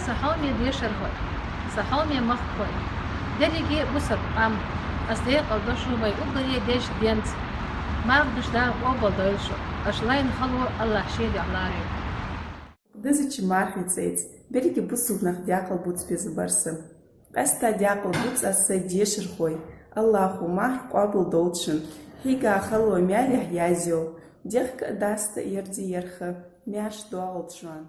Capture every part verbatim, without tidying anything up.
Са хьоме дешархой, са хьоме махкахой, дерриге а бусалба къам, ас декъал до шух вай уггаре дезача денца. Мархнаш Дала къоабалдойла шо, аша лайна хало АллахӀа ший дегӀ лоархӀойла. Дезача мархий цӀайца беррига бусалба нах декъал бувца безам бар са. Къаьстта декъал бувц аз сай дешархой, АллахӀа марха къоабалдолда шун, хьийга хало маьлехь язйойла, дехка а, даста а ярзае ярх, маьрша доагӀалда шоана.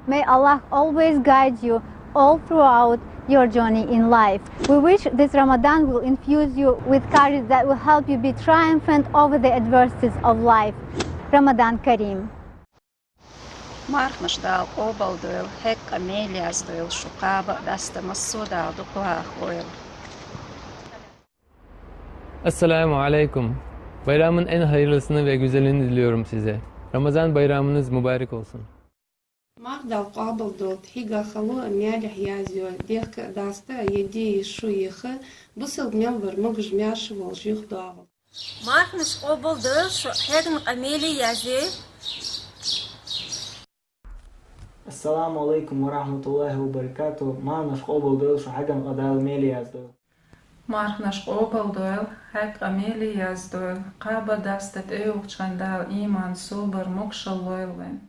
May Allah always guide you all throughout your journey in life. We wish this Ramadan will infuse you with courage that will help you be triumphant over the adversities of life. Ramadan Kareem. Мархнаш Дала къоабалдойла, хьакъ а, маьл а яздойла шун, кхаба а, даста а массо а Дала дукха вахавойла. Esselamu aleyküm. Bayramın en hayırlısını ve güzelini diliyorum size. Ramazan bayramınız mübarek olsun. Марха Дала къоабалдолда, хьийга хало а маьлехь язйойла, дехка а, даста а, ярзае шу, ярх, бусалба мел вар могаш-маьрша волаш юхадоагӀалда. Мархнаш къоабалдойла шун, хьакъ а, маьл а яздойла. Ассаламу алейкум ва рахматуллахи ва баракату. Мархнаш къоабалдойла шун, хьакъ а, Дала маьл а яздойла. Мархнаш къоабалдойла, хьакъ а, маьл а яздойла, кхаба а, даста а тӀайоагӀача хана Дала иман, собар, могашал лойла вайна.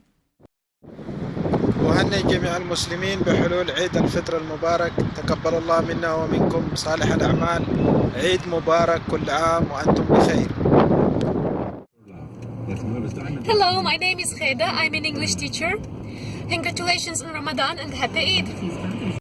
أهنئ جميع المسلمين بحلول عيد الفطر المبارك، تقبل الله منا ومنكم صالح الأعمال. عيد مبارك، كل عام وأنتم بخير. Hello, my name is Kheda. I'm an English teacher. Congratulations on Ramadan and happy Eid.